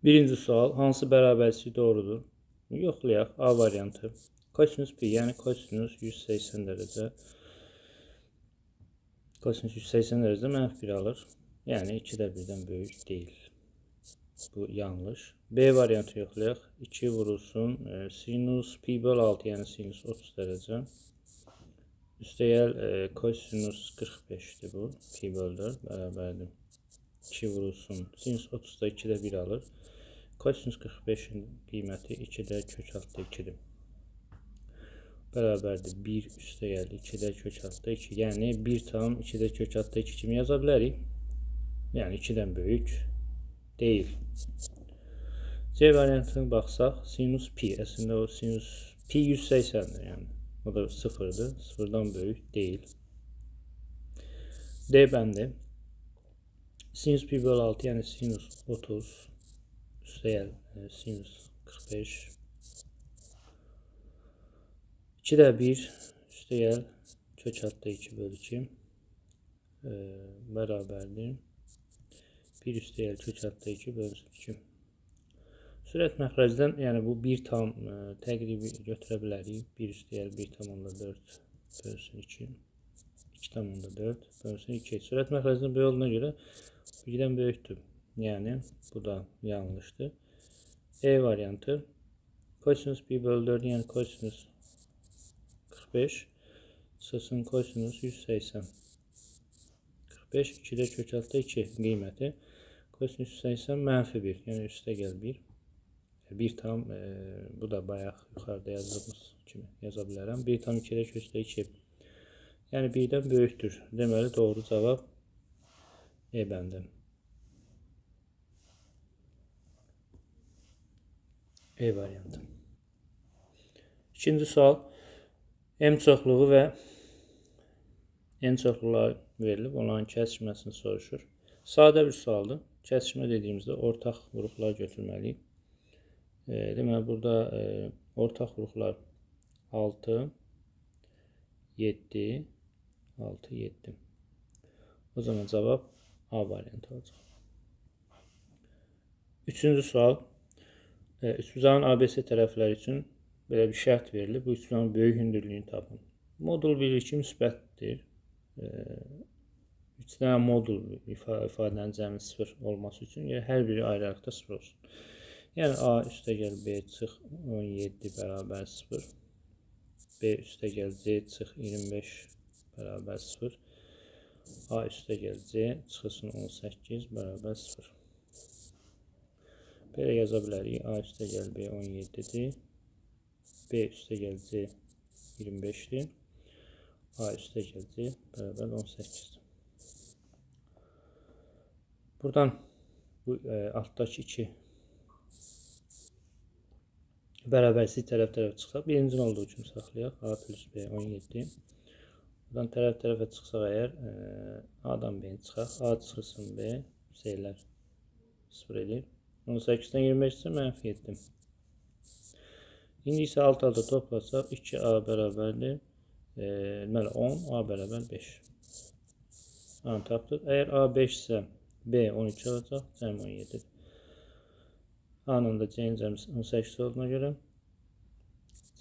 Birinci sual, hansı bərabərsizlik doğrudur? Yoxlayaq. A variantı. Kosinus pi, yəni kosinus 180 dərəcə. Kosinus 180 dərəcədə mənfi 1 alır. Yəni 2-də 1-dən böyük deyil. Bu yanlış. B variantı yoxlayaq. 2 vurulsun sinus pi böl 6, yəni sinus 30 dərəcə. Üstəgəl kosinus 45-dir bu. Pi böl 4 bərabərdir. 2 vurulsun. Sinus 30-da 2-də 1 alır. Kosinus 45-in qiyməti 2-də kök altda 2-dir. Bərabərdir 1 üstəgəl 2-də kök altda 2. Yəni 1 tam 2-də kök altda 2 kimi yaza bilərik. Yəni 2-dən böyük deyil. C variantına baxsaq, sinus pi. Əslində o sinus pi 180-dir. Yəni o da 0-dır. 0-dan böyük deyil. D bəndi. Sinus pi böl 6, yəni sinus 30 üstəgəl sinus 45. 2-də 1 üstəgəl kök altda 2 böl 2 bərabərdir. 1 üstəgəl kök altda 2 bölünsün 2. Sürət məxrəcdən, yəni bu 1 tam təqribi götürə bilərik. 1 üstəgəl 1,4 bölünsün 2. 2,4 bölünsün 2. Sürət məxrəcdən böyük olduğuna görə 1-dən böyükdür. Yəni bu da yanlışdır. E variantı. Kosinus 1 böl 4, yəni kosinus 45 çıxsın kosinus 180. 45 2-də kök altda 2 qiyməti. Kosinus 180 mənfi 1, yəni üstə gəl 1. 1 tam, bu da bayaq yuxarıda yazdığımız kimi yaza bilərəm. 1 tam 2-də kökdə 2. Yəni 1-dən böyükdür. Deməli doğru cavab E bəndi. E variantı. İkinci sual. M çoxluğu və N çoxluqları verilib, onların kəsişməsini soruşur. Sadə bir sualdır. Kəsişmə dediyimizdə ortaq vuruqlar götürməliyik. Deməli, burada ortaq vuruqlar 6, 7, 6, 7. O zaman cavab A variantı olacaq. Üçüncü sual. Üçbucağın ABC tərəfləri üçün belə bir şərt verilir. Bu üçbucağın böyük hündürlüyünü tapın. Modul 1-2 müsbətdir. 3 dənə modul ifadənin cəmi 0 olması üçün, yəni hər biri ayrı-ayrılıqda 0 olsun. Yəni A üstəgəl B çıx 17 bərabər 0. B üstəgəl C çıx 25 bərabər 0. A üstəgəl C çıxılsın 18 bərabər 0. Belə yaza bilərik. A üstəgəl B 17-dir. B üstəgəl C 25-dir. A üstəgəl C bərabər 18-dir. Buradan bu altdakı 2 bərabərsizlik tərəf-tərəf çıxsaq, birincinin olduğu kimi saxlayaq. A plus B 17. Buradan tərəf-tərəfə çıxsaq əgər, A-dan B-ni çıxaq. A çıxılsın B, C-lər 0 edir. 18-dən 25 isə mənfi 7. İndi isə alt-alta toplasaq 2A bərabərdir. Deməli 10, A bərabər 5. A-nı tapdıq. Əgər A 5 isə B 12 olacaq, cəmi 17-dir. A-nın da C-nin cəmi 18 olduğuna görə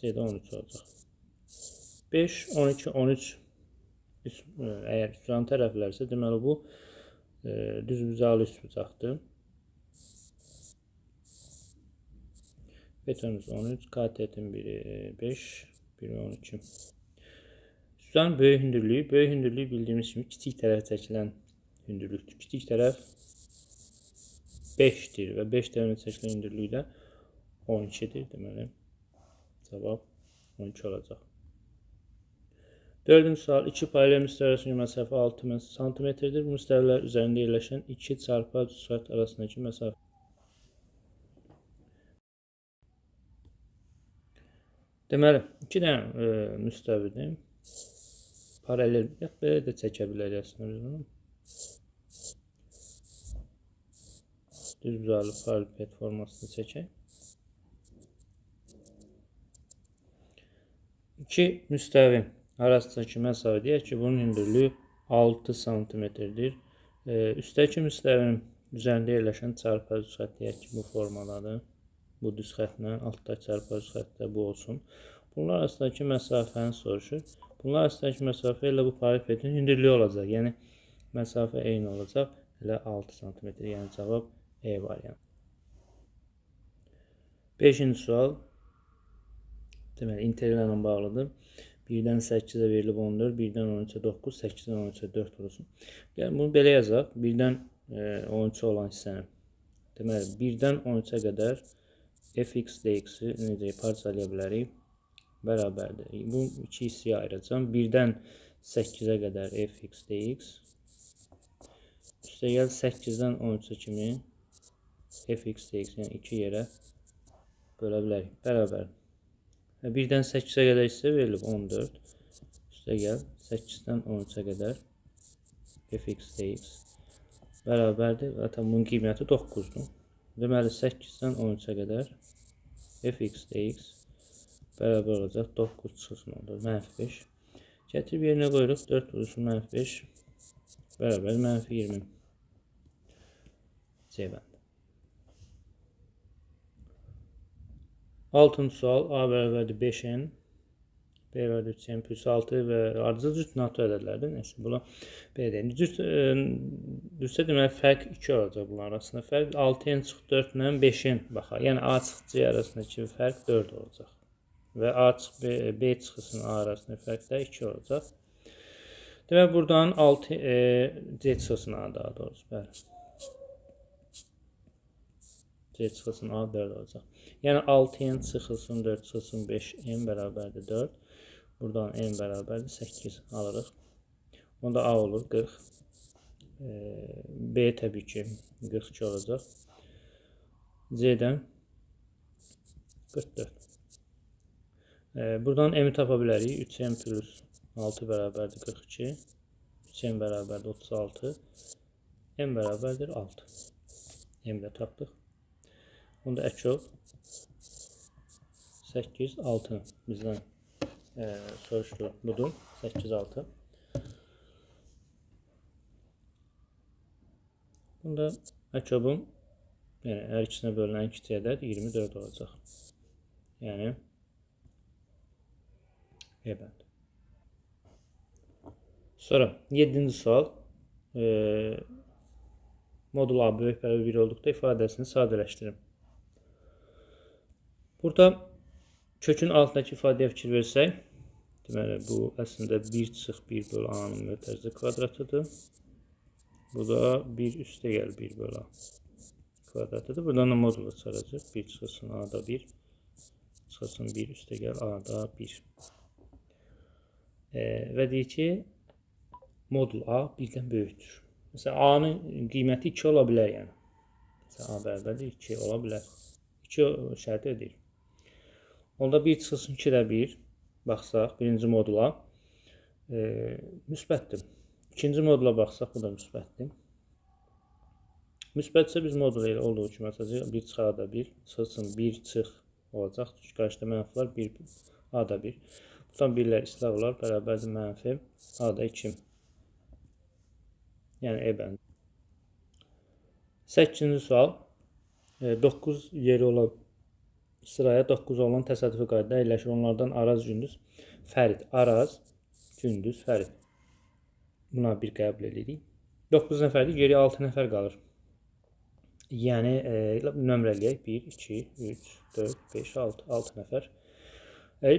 C-də 13 olacaq. 5, 12, 13 əgər üçbucağın tərəflərsə, deməli bu düzbucaqlı üçbucaqdır. Betonumuz 13, KT-nin biri 5, biri 12. Üçbucağın böyük hündürlüyü, böyük hündürlüyü bildiyimiz kimi kiçik tərəf çəkilən hündürlükdür. Kiçik tərəf 5-dir və 5 tərəfinə çəkilən hündürlüyü də 12-dir. Deməli, cavab 12 olacaq. Dördüncü sual, 2 paralel müstəvi arasındakı məsafə 6 santimetrdir. Bu müstəvilər üzərində yerləşən 2 çarpaz sürət arasındakı məsafə. Deməli, 2 dənə müstəvidir. Paralel, belə də çəkə bilərik əslində biz bunu. Düzbucaqlı paralelped formasında çəkək. 2 müstəvi arasındakı məsafə deyək ki, bunun hündürlüyü 6 santimetrdir. Üstəki müstəvinin Üzərində yerləşən çarpaz düz xətt deyək ki, bu formadadır. Bu düz xəttlə altdakı çarpaz düz xətt də bu olsun. Bunlar arasındakı məsafəni soruşur. Bunlar arasındakı məsafə elə bu paralelipedin hündürlüyü olacaq. Yəni məsafə eyni olacaq. Elə 6 sm. Yəni cavab E variantı. 5-ci sual. Deməli, inteqrallə bağlıdır. 1-dən 8-ə verilib 14, 1-dən 13-ə 9, 8-dən 13-ə 4 vurulsun. Yəni bunu belə yazaq. 1-dən 13-ə olan hissəni. Deməli, 1-dən 13-ə qədər fx dx-i necə parçalaya bilərik? Bərabərdir. Bu iki hissəyə ayıracağam. 1-dən 8-ə qədər fx dx. Üstəgəl 8-dən 13-ə kimi fx dx, yəni iki yerə bölə bilərik. Bərabər. 1-dən 8-ə qədər hissə verilib 14. Üstəgəl 8-dən 13-ə qədər fx dx bərabərdir. Zaten bunun qiyməti 9-dur. Deməli 8-dən 13-ə qədər fx dx bərabər olacaq 9 çıxsın 14, mənfi 5. Gətirib yerinə qoyuruq. 4 vurulsun mənfi 5 bərabər mənfi 20. C bəndi. 6-cı sual. A bərabərdir 5n, B bərabərdir 3n plus 6 və ardıcıl cüt natural ədədlərdir. Neyse, buna B deyim. Cüt cütsə deməli fərq 2 olacaq bunların arasında. Fərq 6n çıx 4 ilə 5n baxaq. Yəni A çıx C arasındakı fərq 4 olacaq. Və A çıx B, B çıxısın A arasında fərq də 2 olacaq. Deməli buradan 6 C çıxısın A daha doğrusu. Bəli. C çıxılsın A 4 olacaq. Yəni 6n çıxılsın 4 çıxılsın 5n bərabərdir 4. Buradan n bərabərdir 8 alırıq. Onda A olur 40. B təbii ki 42 olacaq. C-dən 44. Buradan m-i tapa bilərik. 3m plus 6 bərabərdir 42. 3m bərabərdir 36. M bərabərdir 6. M də tapdıq. Onda əkov 8, 6 bizdən soruşdu. Budur. 8, 6. Bunda əkovun yəni hər ikisinə bölünən kiçik ədəd 24 olacaq. Yəni E bəndi. Sonra 7-ci sual. Modul A böyük bərabər 1 olduqda ifadəsini sadələşdirin. Burada kökün altındakı ifadəyə fikir versək, deməli bu əslində 1 çıx 1 bölü A-nın mötərizə kvadratıdır. Bu da 1 üstə gəl 1 bölü A kvadratıdır. Buradan da modulu çıxaracaq. 1 çıxılsın A-da 1, çıxılsın 1 üstə gəl A-da 1. Və deyir ki, modul A 1-dən böyükdür. Məsələn, A-nın qiyməti 2 ola bilər yəni. Məsələn, A bərabərdir 2 ola bilər. 2 şərti edir. Onda 1 çıxılsın 2 də 1. Baxsaq, birinci modula müsbətdir. İkinci modula baxsaq, bu da müsbətdir. Müsbətsə biz modul elə olduğu kimi açacağıq. 1 çıx A da 1, çıxılsın 1 çıx olacaq. Çünki qarşıda mənfi var, 1 A da 1. Buradan 1-lər islah olar, bərabərdir mənfi A da 2. Yəni E bəndi. 8-ci sual. 9 yeri olan sıraya 9 olan təsadüfi qaydada yerləşir. Onlardan Araz, Gündüz, Fərid. Araz, Gündüz, Fərid. Buna bir qəbul edirik. 9 nəfərdir, geriyə 6 nəfər qalır. Yəni, nömrələyək. 1, 2, 3, 4, 5, 6. 6 nəfər.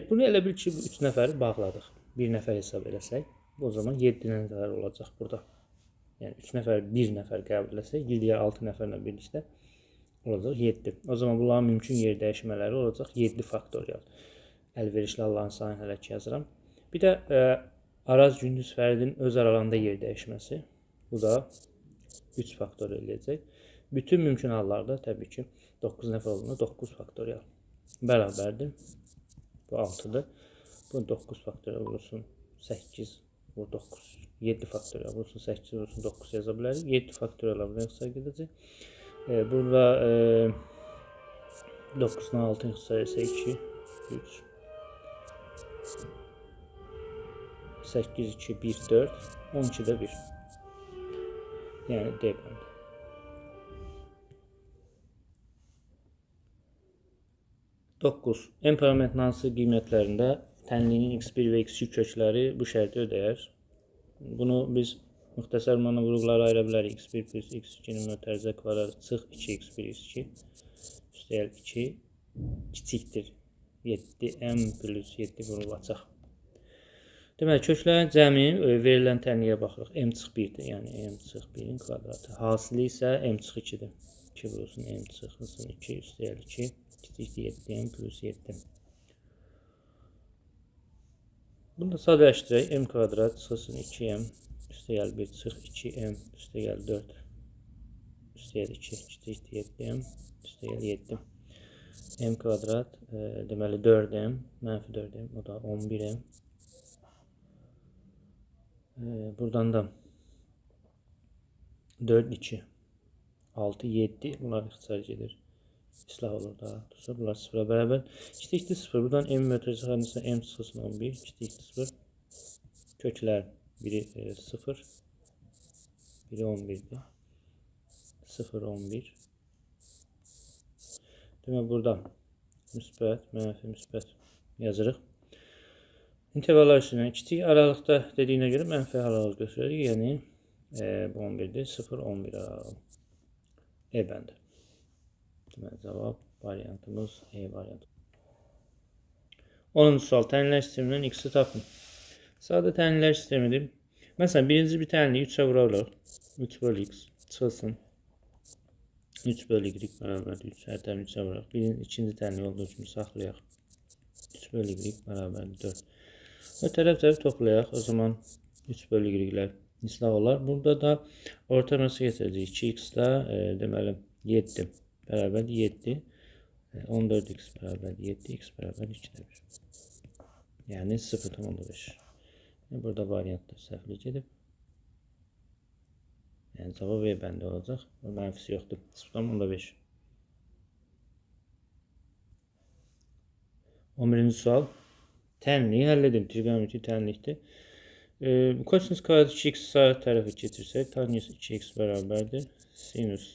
Bunu elə bil ki, 3 nəfəri bağladıq. 1 nəfər hesab eləsək, o zaman 7 nəfər olacaq burada. Yəni, 3 nəfər, 1 nəfər qəbul eləsək, digər 6 nəfərlə birlikdə olacaq 7. O zaman bunların mümkün yer dəyişmələri olacaq 7 faktorial. Əlverişli Allahın sayını hələ ki yazıram. Bir də Araz, Gündüz, Fəridin öz aralarında yer dəyişməsi. Bu da 3 faktorial eləyəcək. Bütün mümkün hallarda təbii ki 9 nəfər olduğunda 9 faktorial bərabərdir. Bu 6-dır. Bu 9 faktorial vurulsun 8 vur 9. 7 faktorial vurulsun 8 vurulsun 9 yaza bilərik. 7 faktorial buraya ixtisar gedəcək. Burada 9-dan 6 ixtisar isə 2, 3, 8, 2, 1, 4, 12-də 1. Yəni D bəndi. 9. M parametrinin hansı qiymətlərində tənliyinin x1 və x2 kökləri bu şərti ödəyər? Bunu biz müxtəsər monovurğulara ayıra bilərik. X1 plus x2-nin mötərizə kvadratı çıx 2x1 x2 üstəgəl 2 kiçikdir 7m plus 7 vurulacaq. Deməli, köklərin cəmi verilən tənliyə baxırıq. M çıx 1-dir, yəni m çıx 1-in kvadratı. Hasili isə m çıx 2-dir. 2 vurulsun m çıxılsın 2 üstəgəl 2 kiçikdir 7m plus 7. Bunu da sadələşdirək. M kvadrat çıxılsın 2m üstəgəl 1 çıx 2m üstəgəl 4 üstəgəl 2 kiçikdir 7m üstəgəl 7. M kvadrat deməli 4m mənfi 4m o da 11m. Buradan da 4 2 6 7 bunlar ixtisar gedir. İslah olur daha doğrusu. Bunlar 0-a bərabər. Kiçikdir 0. Buradan m mötərizə xəritəsində m çıxılsın 11. Kiçikdir 0. Köklər biri 0. Biri 11-dir. 0, 11. Demək, burada müsbət, mənfi, müsbət yazırıq. İntervallar üstündən kiçik aralıqda dediyinə görə mənfi aralıq götürürük. Yəni, bu 11-dir. 0, 11 aralığı. E bəndi. Deməli, cavab variantımız E variantı. 10-cu sual. Tənlilər sistemindən x-i tapın. Sadə tənlilər sistemidir. Məsələn, birinci bir tənliyi 3-ə vura bilərik. 3 bölü x çıxılsın. 3 bölü y bərabərdir 3. Hər tərəfini 3-ə vuraq. İkinci tənlik olduğu kimi saxlayaq. 3 bölü y bərabərdir 4. Və tərəf-tərəf toplayaq. O zaman 3 bölü y-lər islah olar. Burada da orta məsələ getirəcəyik. 2x-də deməli 7 bərabərdir 7. 14x bərabərdir 7x bərabərdir 2-də 1. Yəni 0,5. Burada variantda səhvlik gedib. Yəni cavab E bəndi olacaq. Mənfisi yoxdur. 0,5. 11-ci sual. Tənliyi həll edin. Trigonometrik tənlikdir. Kosinus kvadrat 2x sağ tərəfə keçirsək, tangens 2x bərabərdir. Sinus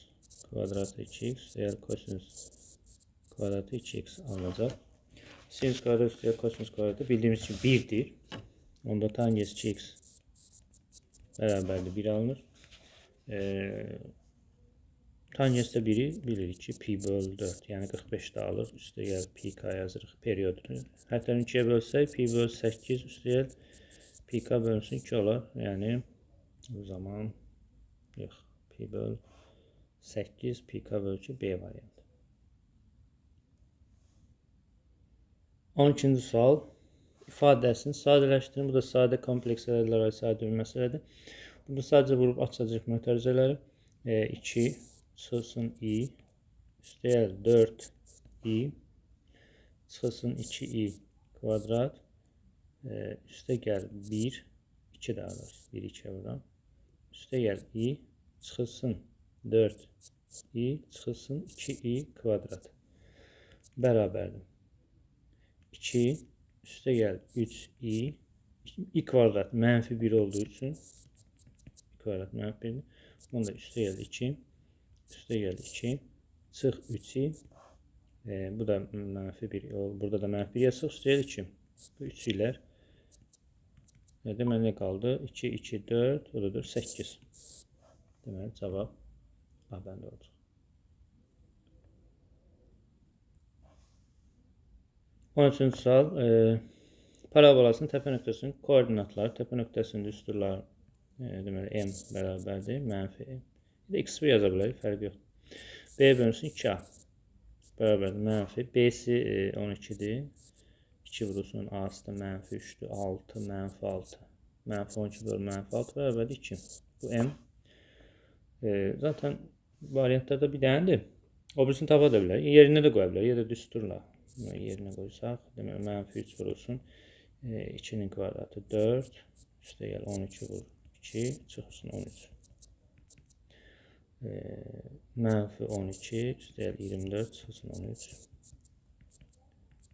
kvadratı 2x, əgər kosinus kvadratı 2x alınacaq. Sinus kvadratı üstəgəl kosinus kvadratı bildiyimiz kimi 1-dir. Onda tangens 2x bərabərdir 1 alınır. Tangensdə 1-i bilirik ki, pi böl 4, yəni 45 də alır. Üstəgəl pi k yazırıq periodunu. Hər tərəfini 2-yə bölsək, pi böl 8 üstəgəl pi k bölünsün 2 olar. Yəni o zaman yox, pi böl 8 pi k böl 2 B variantı. 12-ci sual. İfadəsini sadələşdirin. Bu da sadə kompleks ədədlər aid sadə bir məsələdir. Burada sadəcə vurub açacaq mötərizələri. 2 çıxılsın i, üstəgəl 4 i, çıxılsın 2i kvadrat, üstəgəl 1, 2 daha doğrusu, 1 2-yə vuram. Üstəgəl i, çıxılsın 4 i, çıxılsın 2i kvadrat bərabərdir. 2, üstəgəl 3i, i kvadrat mənfi 1 olduğu üçün, i kvadrat mənfi 1-dir. Bunu da üstəgəl 2, üstəgəl 2, çıx 3i, bu da mənfi 1, burada da mənfi 1 yazıq, üstəgəl 2. Bu 3 ilər. Deməli, nə qaldı? 2, 2, 4, o da 4, 8. Deməli, cavab A bəndi olacaq. 13-cü sual. Parabolasının təpə nöqtəsinin koordinatları, təpə nöqtəsinin düsturları, deməli, M bərabərdir, mənfi M. Bir də x1 yaza bilərik, fərqi yoxdur. B bölünsün 2A bərabərdir, mənfi. B-si 12-dir. 2 vurulsun, A-sı da mənfi 3-dür, 6, mənfi 6. Mənfi 12 bölü mənfi 6 bərabərdir 2. Bu M. Zaten variantlarda bir dənədir. O birisini tapa da bilər. Yerinə də qoya bilər, ya da düsturla. Yerinə qoysaq, deməli, mənfi 3 vurulsun. 2-nin kvadratı 4, üstəgəl 12 vur 2, çıxılsın 13. Mənfi 12, üstəgəl 24, çıxılsın 13.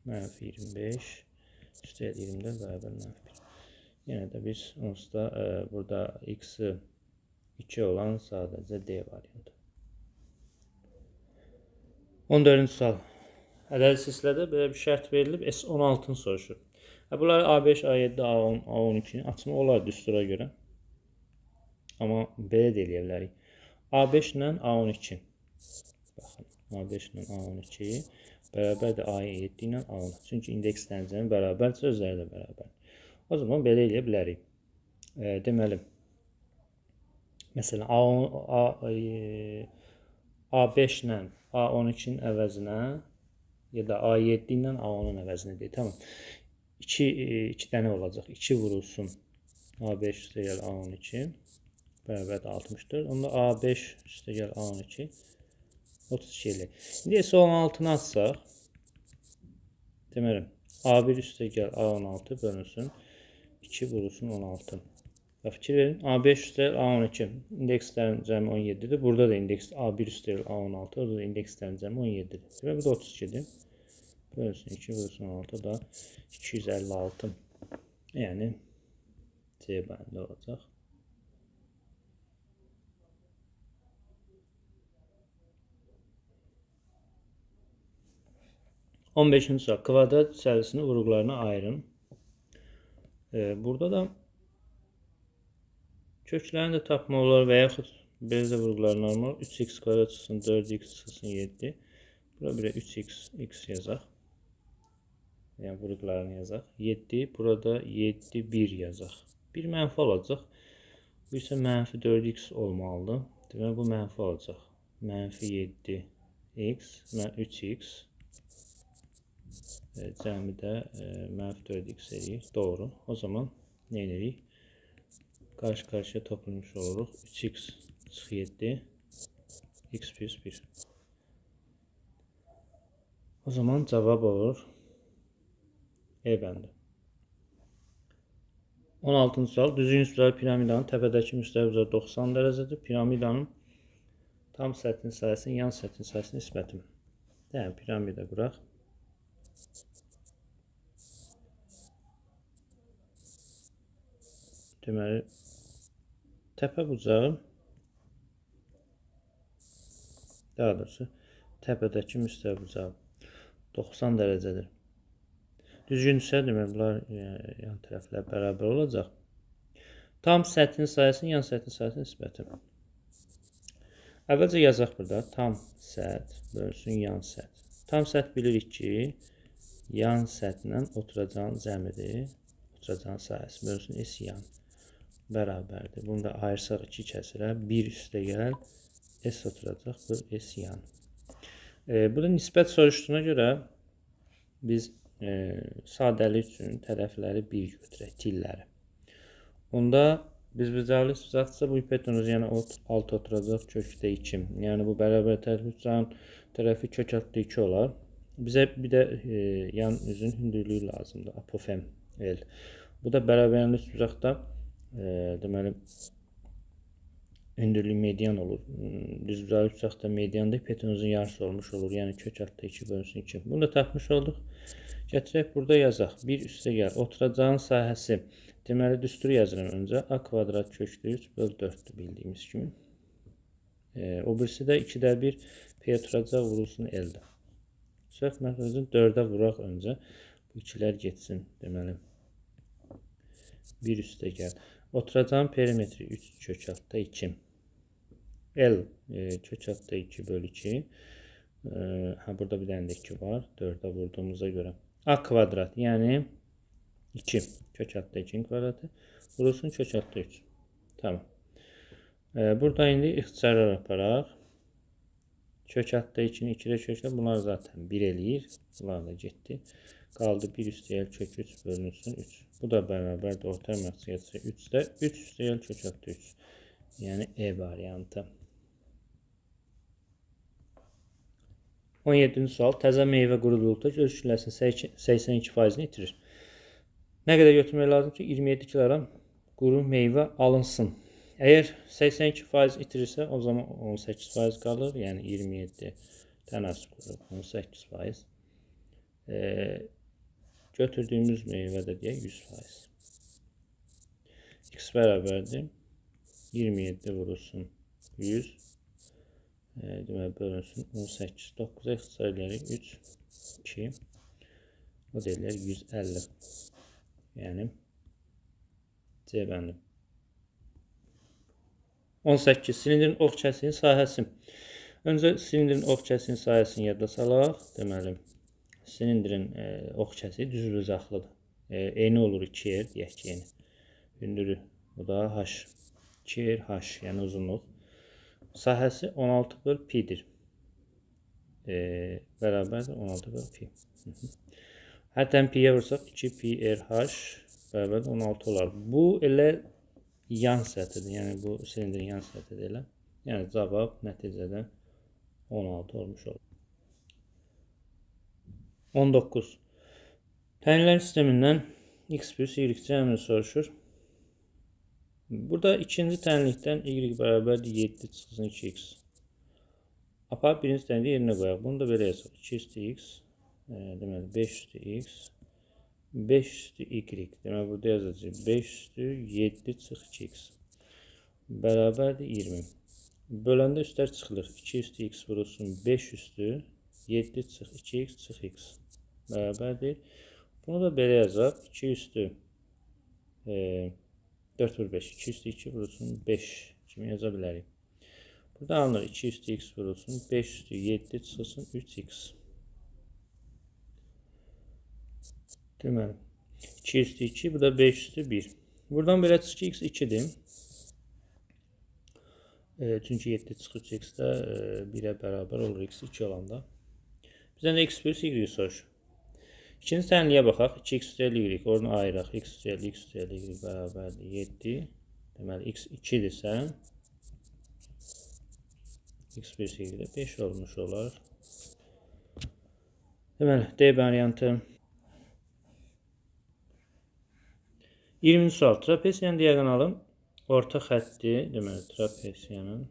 Mənfi 25, üstəgəl 24 bərabər mənfi 1. Yenə də biz onsuz da burada x-i 2 olan sadəcə D variantı. 14-cü sual. Ədədi silsilədə belə bir şərt verilib, S16-nı soruşur. Bunları A5, A7, A10, A12-ni açmaq olar düstura görə. Amma belə də eləyə bilərik. A5 ilə A12. Baxın, A5 ilə A12 bərabərdir A7 ilə A10. Çünki indekslərin cəmi bərabərdirsə, özləri də bərabər. O zaman belə eləyə bilərik. Deməli, məsələn, A5 ilə A12-nin əvəzinə ya da A7 ilə A10-un əvəzinə deyil. Tamam. 2 dənə olacaq. 2 vurulsun A5 üstəgəl A12 bərabərdir 64. Onda A5 üstəgəl A12 32 eləyir. İndi S16-nı açsaq, deməli, A1 üstəgəl A16 bölünsün 2 vurulsun 16. Bax, fikir verin, A5 üstəgəl A12 indekslərin cəmi 17-dir. Burada da indeks A1 üstəgəl A16, orada da indekslərin cəmi 17-dir. Demək, bu da 32-dir. Bölünsün 2 vurulsun 16 da 256. Yəni C bəndi olacaq. On beşinci sual. Kvadrat içərisini vuruqlarına ayırın. Burada da köklərini də tapmaq olar və yaxud belə də vuruqlarını almaq. 3x kvadrat çıxsın, 4x çıxsın, 7. Bura bir 3x, x yazaq. Yəni vuruqlarını yazaq. 7, burada 7, 1 yazaq. 1 mənfi olacaq. Bu isə mənfi 4x olmalıdır. Deməli, bu mənfi olacaq. Mənfi 7x, 3x. Cəmi də mənfi 4x eləyir. Doğru. O zaman nə edirik? Qarşı-qarşıya toplamış oluruq. 3x çıx 7, x plus 1. O zaman cavab olur E bəndi. 16-cı sual. Düzgün üstləri piramidanın təpədəki müstəvi bucağı 90 dərəcədir. Piramidanın tam səthin sahəsinin yan səthin sahəsinin nisbəti. Yəni, piramida quraq. Deməli, təpə bucağı, daha doğrusu, təpədəki müstəvi bucağı 90 dərəcədir. Düzgünsə, demək, bunlar yan tərəflər bərabər olacaq. Tam səthin sahəsinin yan səthin sahəsinin nisbəti. Əvvəlcə yazaq burada. Tam səth bölsün yan səth. Tam səth bilirik ki, yan səthlə oturacağın cəmidir. Oturacağın sahəsi bölsün S yan bərabərdir. Bunu da ayırsaq 2 kəsirə. 1 üstəgəl S oturacaq, bu S yan. Burada nisbət soruşduğuna görə biz sadəlik üçün tərəfləri 1 götürək, tilləri. Onda biz bucaqlı bucaqdırsa bu hipotenuz, yəni 6 oturacaq kökdə 2. Yəni bu bərabər tərəfi bucağın tərəfi kök altda 2 olar. Bizə bir də yan üzün hündürlüyü lazımdır, apofem L. Bu da bərabərlik bucaqda deməli hündürlük median olur. Düz bucaqlı bucaqda medianda hipotenuzun yarısı olmuş olur. Yəni kök altda 2 bölünsün 2. Bunu da tapmış olduq. Gətirək burada yazaq. 1 üstə gəl. Oturacağın sahəsi. Deməli düsturu yazıram öncə. A kvadrat köklü 3 böl 4-dür bildiyimiz kimi. O birisi də 2-də 1 P oturacaq vurulsun L-də. Səhv məxrəcini 4-ə vuraq öncə. Bu ikilər getsin. Deməli 1 üstə gəl. Oturacağın perimetri 3 kök altda 2. L kök altda 2 böl 2. Burada bir dənə də 2 var. 4-ə vurduğumuza görə. A kvadrat, yəni 2. Kök altda 2-nin kvadratı. Vurulsun kök altda 3. Tamam. Burada indi ixtisarlar aparaq. Kök altda 2-ni 2-də köklə. Bunlar zaten 1 eləyir. Bunlar da getdi. Qaldı 1 üstəgəl kök 3 bölünsün 3. Bu da bərabərdir. Orta məqsəd gətirir. 3-də 3 üstəgəl kök altda 3. Yəni E variantı. 17-ci sual. Təzə meyvə qurudulduqda öz kütləsinin 82%-ni itirir. Nə qədər götürmək lazım ki, 27 kiloqram quru meyvə alınsın. Əgər 82% itirirsə, o zaman 18% qalır. Yəni 27 tənasüb qoyuruq, 18%. Götürdüyümüz meyvə də deyək 100%. X bərabərdir. 27 vurulsun 100. Deməli, bölünsün 18. 9-a ixtisar edərək 3, 2. O da eləyər 150. Yəni, C bəndi. 18. Silindrin ox kəsiyinin sahəsi. Öncə silindrin ox kəsiyinin sahəsini yadda salaq. Deməli, silindrin ox kəsiyi düzbucaqlıdır. Eni olur 2R, deyək ki, eni. Hündürü, bu da H. 2R H, yəni uzunluq. Sahəsi 16 böl pi-dir. Bərabərdir 16 böl pi. Hətta pi-yə vursaq 2 pi R H bərabərdir 16 olar. Bu elə yan səthidir. Yəni bu silindrin yan səthidir elə. Yəni cavab nəticədə 16 olmuş olur. 19. Təyinlər sistemindən x plus y cəmini soruşur. Burada ikinci tənlikdən y bərabərdir 7 çıxsın 2x. Aparıb birinci tənliyi yerinə qoyaq. Bunu da belə yazaq. 2 üstü x, deməli 5 üstü x, 5 üstü y. Deməli burada yazacağıq 5 üstü 7 çıx 2x. Bərabərdir 20. Böləndə üstlər çıxılır. 2 üstü x vurulsun 5 üstü 7 çıx 2x çıx x. Bərabərdir. Bunu da belə yazaq. 2 üstü 4 vur 5. 2 üstü 2 vurulsun 5 kimi yaza bilərik. Burada alınır 2 üstü x vurulsun 5 üstü 7 çıxılsın 3x. Deməli 2 üstü 2, bu da 5 üstü 1. Buradan belə çıxır ki x 2-dir. Çünki 7 çıx 3x də 1-ə bərabər olur x 2 olanda. Bizdən də x plus y soruşur. İkinci tənliyə baxaq. 2x üstəl y, oradan ayıraq. X üstəl x üstəl y bərabərdir 7. Deməli x 2-dirsə x plus y də 5 olmuş olar. Deməli D variantı. 20-ci sual. Trapesiyanın diaqonalın orta xətti, deməli trapesiyanın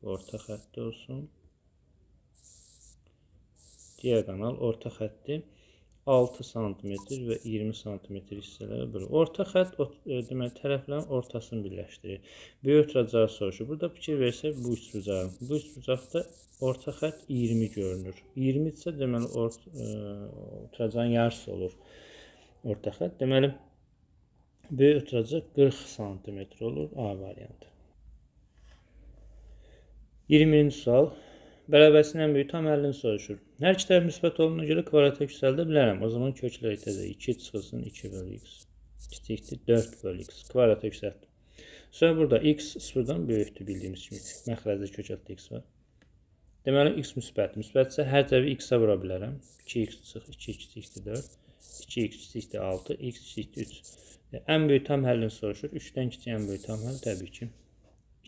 orta xətti olsun. Diaqonal orta xətti 6 sm və 20 sm hissələrə bölür. Orta xətt deməli tərəflərin ortasını birləşdirir. Böyük oturacağı soruşur. Burada fikir versək bu üçbucağı. Bu üçbucaqda orta xətt 20 görünür. 20 isə deməli oturacağın yarısı olur orta xətt. Deməli böyük oturacaq 40 sm olur. A variantı. 20-ci sual. Bərabərəsinin ən böyük tam həllini soruşur. Hər iki tərəf müsbət olduğuna görə kvadrata yüksəldə bilərəm. O zaman köklər itəcək. 2 çıxılsın 2 bölü x. Kiçikdir 4 bölü x. Kvadrata yüksəltdim. Sonra burada x sıfırdan böyükdür bildiyimiz kimi. Məxrəcdə kök altda x var. Deməli x müsbət. Müsbətsə hər tərəfi x-ə vura bilərəm. 2x çıx 2 kiçikdir 4. 2x kiçikdir 6. X kiçikdir 3. Ən böyük tam həllini soruşur. 3-dən kiçik ən böyük tam həll təbii ki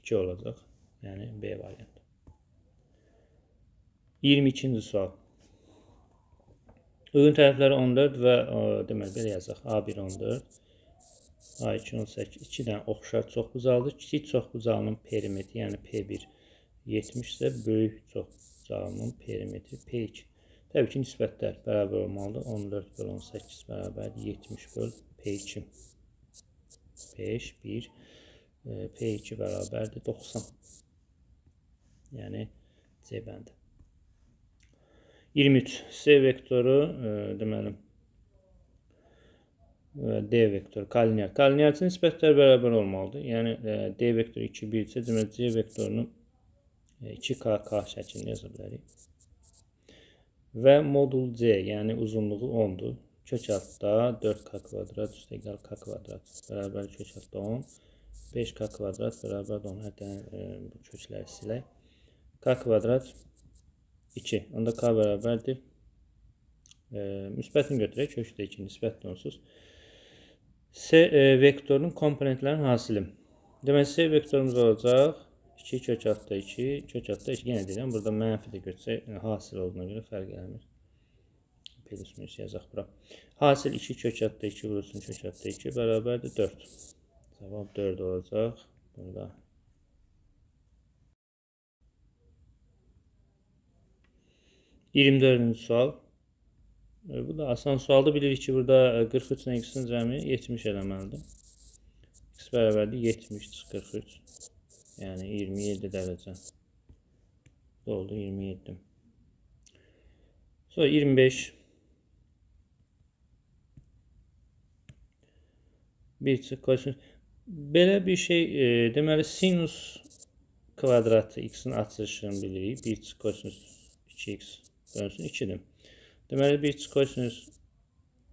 2 olacaq. Yəni B variantı. 22-ci sual. Uyğun tərəfləri 14 və deməli belə yazaq. A1 14, A2 18. 2 dənə oxşar çoxbucaqlıdır. Kiçik çoxbucaqlının perimetri, yəni P1 70 isə böyük çoxbucaqlının perimetri P2. Təbii ki, nisbətlər bərabər olmalıdır. 14 böl 18 bərabərdir 70 böl P2. 5, 1, P2 bərabərdir 90. Yəni C bəndi. 23. C vektoru, deməli, D vektoru, kolinear. Kolinear üçün nisbətlər bərabər olmalıdır. Yəni, D vektoru 2, 1 isə, deməli, C vektorunu 2KK şəklində yaza bilərik. Və modul C, yəni uzunluğu 10-dur. Kök altda 4K kvadrat üstəgəl K kvadrat bərabər kök altda 10. 5K kvadrat bərabər 10. Hətta bu kökləri silək. K kvadrat 2. Onda K bərabərdir. Müsbətini götürək. Kökdə 2 nisbətli onsuz. C vektorunun komponentlərinin hasili. Deməli, C vektorumuz olacaq. 2 kök altda 2, kök altda 2. Yenə deyirəm, burada mənfi də götürsək, hasil olduğuna görə fərq eləmir. Plus minus yazaq bura. Hasil 2 kök altda 2 vurulsun kök altda 2 bərabərdir 4. Cavab 4 olacaq. Burada. 24-cü sual. Bu da asan sualdır. Bilirik ki, burada 43 ilə x-in cəmi 70 eləməlidir. X bərabərdir 70 43. Yəni 27 dərəcə. Doldu 27. Sonra 25. 1 çıx kosinüs. Belə bir şey, deməli sinus kvadratı x-in açılışını bilirik. 1 çıx kosinüs 2x bölünsün 2-dir. Deməli 1 çıx kosinüs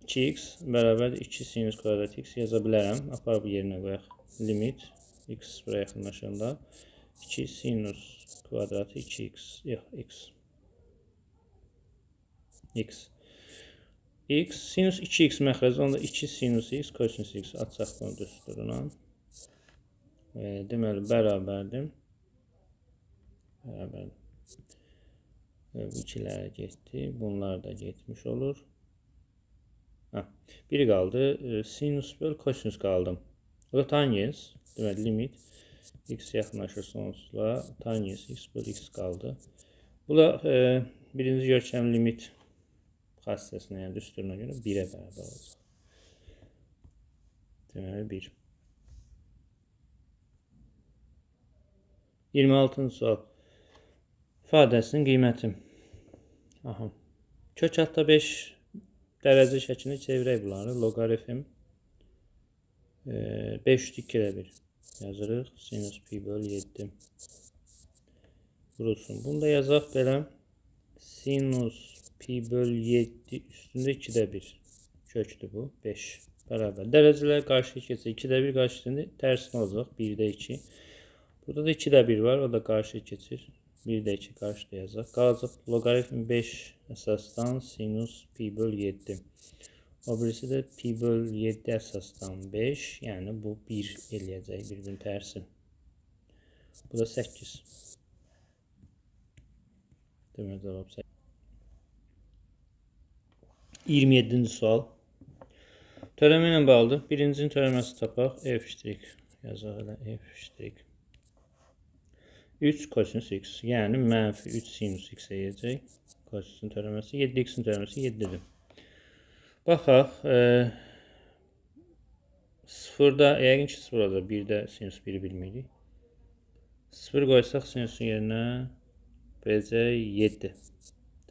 2x bərabərdir 2 sinus kvadrat x yaza bilərəm. Aparıb yerinə qoyaq. Limit x buraya yaxınlaşanda 2 sinus kvadratı 2x, yox, x. X. X, sinus 2x məxrəci, onda 2 sinus x, kosinus x açaq bunu düsturuna. Deməli, bərabərdir. Bərabərdir. Bu ikilərə getdi. Bunlar da getmiş olur. Ha, biri qaldı. Sinus böl kosinus qaldı. O da tangens. Deməli, limit x yaxınlaşır sonsuzluğa. Tangens x böl x qaldı. Bu da birinci görkəm limit xassəsinə, yəni düsturuna görə 1-ə bərabər olacaq. Deməli, 1. 26-cı sual. İfadəsinin qiyməti. Aha. Kök altda 5 dərəcə şəklində çevirək bunları. Loqaritm 5 üstü 2-də 1 yazırıq. Sinus pi böl 7 vurulsun. Bunu da yazaq belə. Sinus pi böl 7 üstündə 2-də 1 kökdür bu. 5 bərabər. Dərəcələr qarşıya keçir. 2-də 1 qarşısında tərsinə olacaq. 1-də 2. Burada da 2-də 1 var. O da qarşıya keçir. 1-də 2 qarşıda yazaq. Qalacaq loqaritm 5 əsasdan sinus pi böl 7. O birisi də pi böl 7 əsasdan 5. Yəni bu 1 eləyəcək bir-birinin tərsi. Bu da 8. Demək cavab 8. 27-ci sual. Törəmə ilə bağlıdır. Birincinin törəməsi tapaq. F ştrik. Yazaq elə F ştrik. 3 kosinus x, yəni mənfi 3 sinus x eləyəcək. Kosinusun törəməsi 7x-in törəməsi 7-dir. Baxaq, 0-da, yəqin ki 0 olacaq, 1-də sinus 1-i bilmirik. 0 qoysaq sinusun yerinə verəcək 7.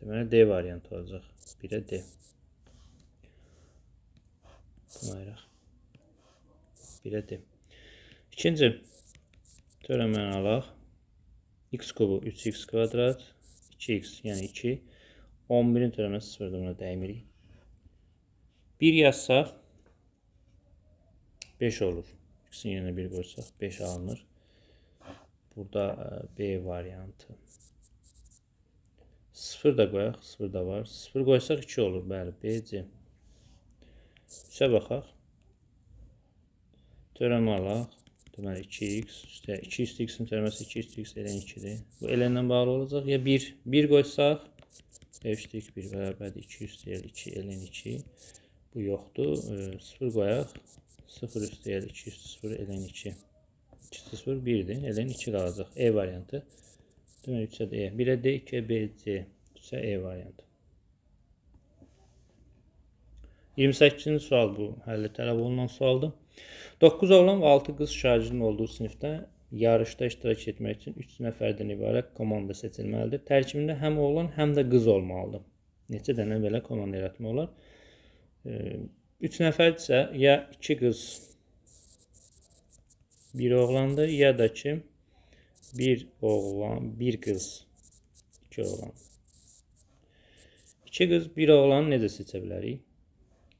Deməli, D variantı olacaq. 1-ə D. Bunu ayıraq. 1-ə D. İkinci törəməni alaq. X kubu 3x kvadrat 2x, yəni 2. 11-in törəməsi 0-dır, buna dəymirik. 1 yazsaq 5 olur. X-in yerinə 1 qoysaq 5 alınır. Burada B variantı. 0 da qoyaq, 0 da var. 0 qoysaq 2 olur, bəli, B, C. 3-ə baxaq. Törəmə alaq. Deməli 2x üstə 2 üstü x-in törəməsi 2 üstü x ln 2-dir. Bu ln-lə bağlı olacaq. Ya 1, 1 qoysaq f üstü x 1 bərabərdir 2 üstü 2 ln 2. Bu yoxdur. 0 qoyaq. 0 üstü 2 üstü 0 ln 2. 2 üstü 0 1-dir. Ln 2 qalacaq. E variantı. Deməli 3-ə D. 1-ə D, 2-ə B, C. 3-ə E variantı. 28-ci sual bu. Həlli tələb olunan sualdır. 9 oğlan və 6 qız şagirdin olduğu sinifdə yarışda iştirak etmək üçün 3 nəfərdən ibarət komanda seçilməlidir. Tərkibində həm oğlan, həm də qız olmalıdır. Neçə dənə belə komanda yaratmaq olar? 3 nəfərdirsə, ya 2 qız, 1 oğlandır, ya da ki 1 oğlan, 1 qız, 2 oğlan. 2 qız, 1 oğlanı necə seçə bilərik?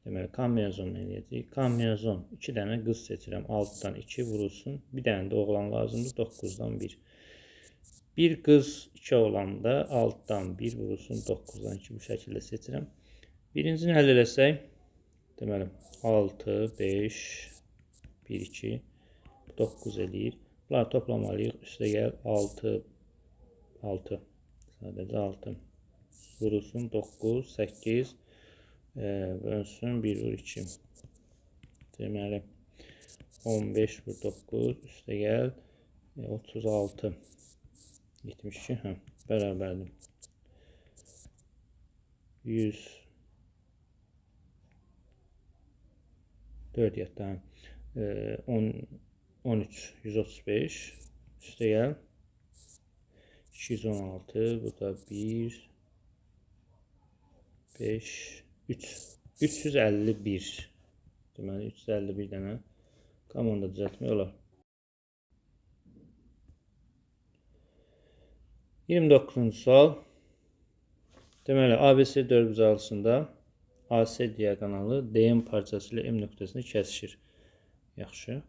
Deməli, kombinazon eləyəcəyik. Kombinazon 2 dənə qız seçirəm. 6-dan 2 vurulsun. Bir dənə də oğlan lazımdır. 9-dan 1. 1 qız, 2 oğlan da 6-dan 1 vurulsun. 9-dan 2 bu şəkildə seçirəm. Birincini həll eləsək, deməli, 6, 5, 1, 2, 9 eləyir. Bunları toplamalıyıq. Üstə gəl 6, 6. Sadəcə 6. Vurulsun 9, 8, bölünsün 1 vur 2. Deməli, 15 vur 9, üstə gəl 36, 72, hə, bərabərdir. 100, 4 yatda, 13, 135, üstə gəl 216, bu da 1, 5, 3. 351. Deməli, 351 dənə komanda düzəltmək olar. 29-cu sual. Deməli, ABC dördbucaqlısında AC diaqonalı DM parçası ilə M nöqtəsini kəsişir. Yaxşı.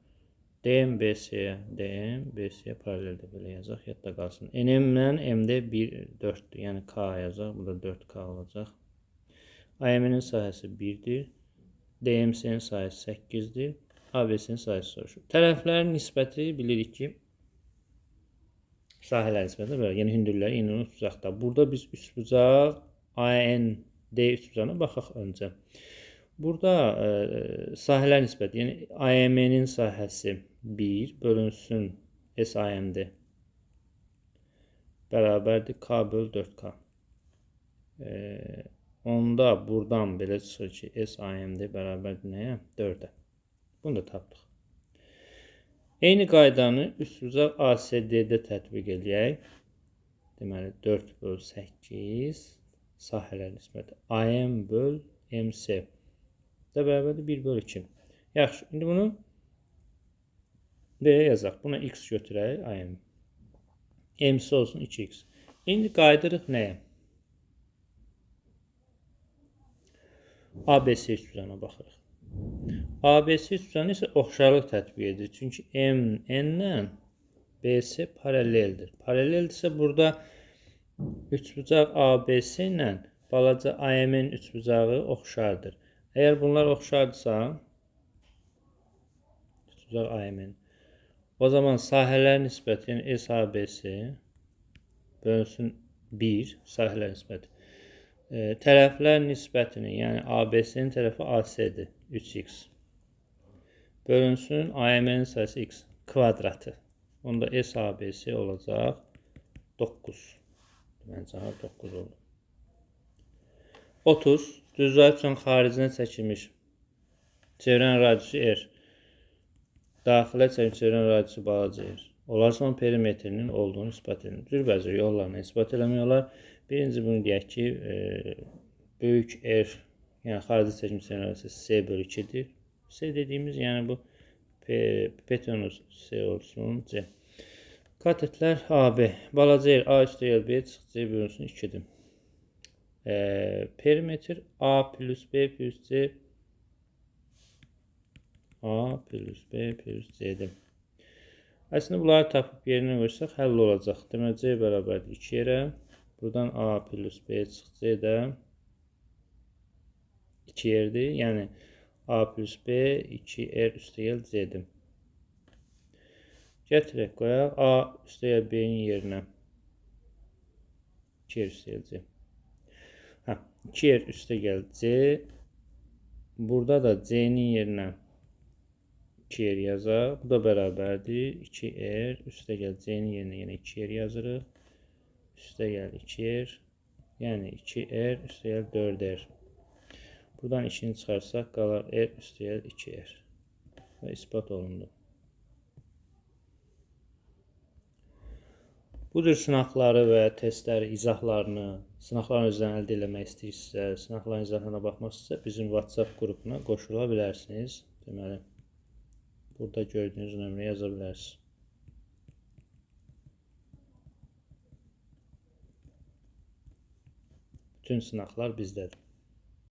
DM BC-yə, DM BC-yə paraleldir. Belə yazaq, yadda qalsın. NM-lə MD 1, 4-dür. Yəni K yazaq. Bu da 4K olacaq. AM-nin sahəsi 1-dir. DMC-nin sahəsi 8-dir. ABC-nin sahəsi soruşur. Tərəflərin nisbəti bilirik ki, sahələr nisbəti belə. Yəni hündürləri eyni uzaqda. Burada biz üçbucaq AND üçbucağına baxaq öncə. Burada sahələr nisbəti, yəni AM-nin sahəsi 1 bölünsün SAMD bərabərdir K böl 4K. Onda buradan belə çıxır ki, SAMD bərabərdir nəyə? 4-ə. Bunu da tapdıq. Eyni qaydanı üçbucaq ACD-də tətbiq eləyək. Deməli, 4 böl 8 sahələr nisbəti AM böl MC də bərabərdir 1 böl 2. Yaxşı, indi bunu belə yazaq. Buna x götürək, AM. MC olsun 2x. İndi qayıdırıq nəyə? ABC üçbucağına baxırıq. ABC üçbucağına isə oxşarlıq tətbiq edir. Çünki M, N-lə BC paraleldir. Paraleldirsə burada üçbucaq ABC ilə balaca AM-in üçbucağı oxşardır. Əgər bunlar oxşardırsa, üçbucaq AM-in, o zaman sahələr nisbəti, yəni SABC bölünsün 1 sahələr nisbəti. Tərəflər nisbətini, yəni ABC-nin tərəfi AC-dir, 3x. Bölünsün AM-nin sayısı x kvadratı. Onda SABC olacaq 9. Deməli, cavab 9 oldu. 30. Düzvayı üçün xaricinə çəkilmiş çevrənin radiusu R. Daxilə çəkilmiş çevrənin radiusu balaca R. Olarsa onun perimetrinin olduğunu isbat edin. Cürbəcür yollarla isbat eləmək olar. Birinci bunu deyək ki, böyük R, yəni xarici çəkilmiş çevrənin radiusu S bölü 2-dir. S dediyimiz, yəni bu P-tonus S olsun, C. Katetlər AB. Balaca R, A üstə gəl B çıx, C bölünsün 2-dir. Perimetr A plus B plus C A plus B plus C-dir. Əslində bunları tapıb yerinə qoysaq həll olacaq. Deməli C bərabərdir 2 yerə. Buradan A plus B çıx C də 2 yerdir. Yəni A plus B 2R üstə gəl C-dir. Gətirək, qoyaq. A üstə gəl B-nin yerinə 2R üstə gəl C. 2R üstə gəl C. Burada da C-nin yerinə 2R yazaq. Bu da bərabərdir. 2R üstə gəl C-nin yerinə yenə 2R yazırıq. Üstə gəl 2R. Yəni 2R üstə gəl 4R. Buradan 2-ni çıxarsaq qalar R üstə gəl 2R. Və isbat olundu. Bu cür sınaqları və testləri, izahlarını, sınaqların özlərini əldə eləmək istəyirsinizsə, sınaqların izahlarına baxmaq istəyirsinizsə, bizim WhatsApp qrupuna qoşula bilərsiniz. Deməli, burada gördüyünüz nömrəyə yaza bilərsiniz. Bütün sınaqlar bizdədir.